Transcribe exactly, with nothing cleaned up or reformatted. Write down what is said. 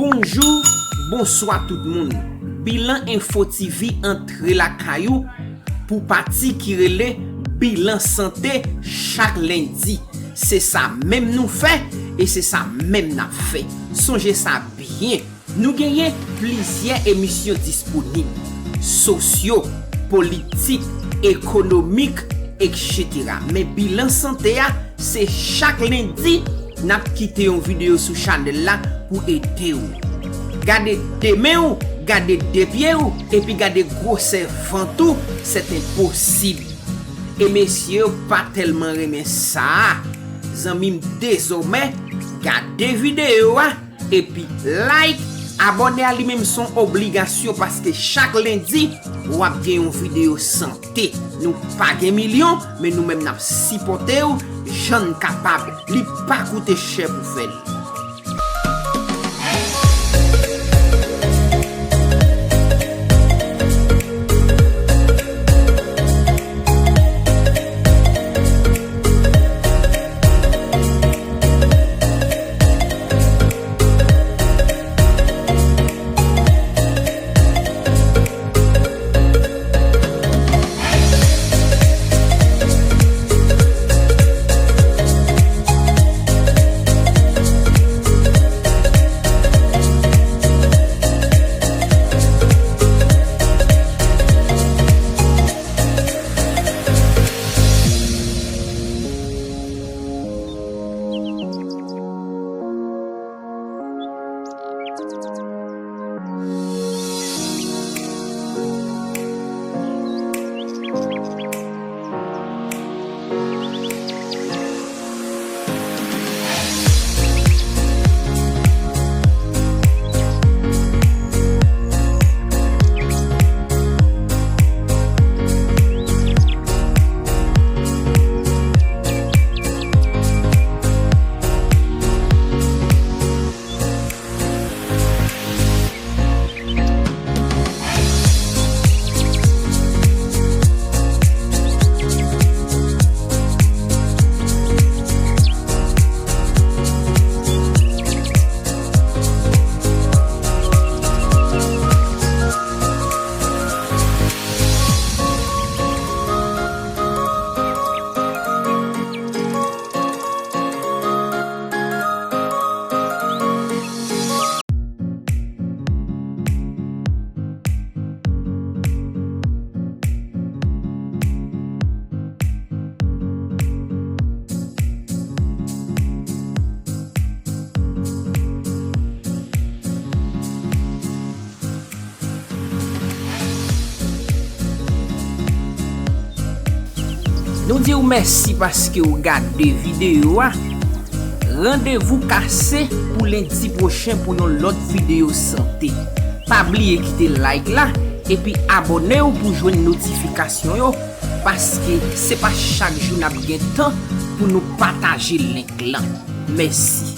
Bonjou, bonswa tout moun. Bilan Info T V antre lakay ou pou pati ki rele Bilan Sante chak lendi. Se sa menm nou fè e se sa menm n ap fè. Sonje sa byen. Nou genyen plizyè emisyon disponib, sosyo, politik, ekonomik, etsetera. Men Bilan Sante a, se chak lendi n ap kite yon videyo sou chanèl la pou ede w. Gade de men w, gade de pye w, epi gade gwosè vant ou, sèten posib. E mesye yo pa tèlman renmen sa a. Zanmi m, dezòmè, gade videyo a, epi like, abòne a, li menm se yon obligasyon paske chak lendi, w ap gen yon videyo sante. Nou pa gen milyon, men nou menm n ap sipòte w jan n kapab. Li pa koute chè pou fè l. Nou di w mèsi paske w gade videyo a. Randevou kase pou lendi pwochen pou yon lòt videyo sante. Pa bliye kite like la epi abòne w pou jwenn notifikasyon yo, paske se pa chak jou n ap gen tan pou nou pataje link lan. Mèsi.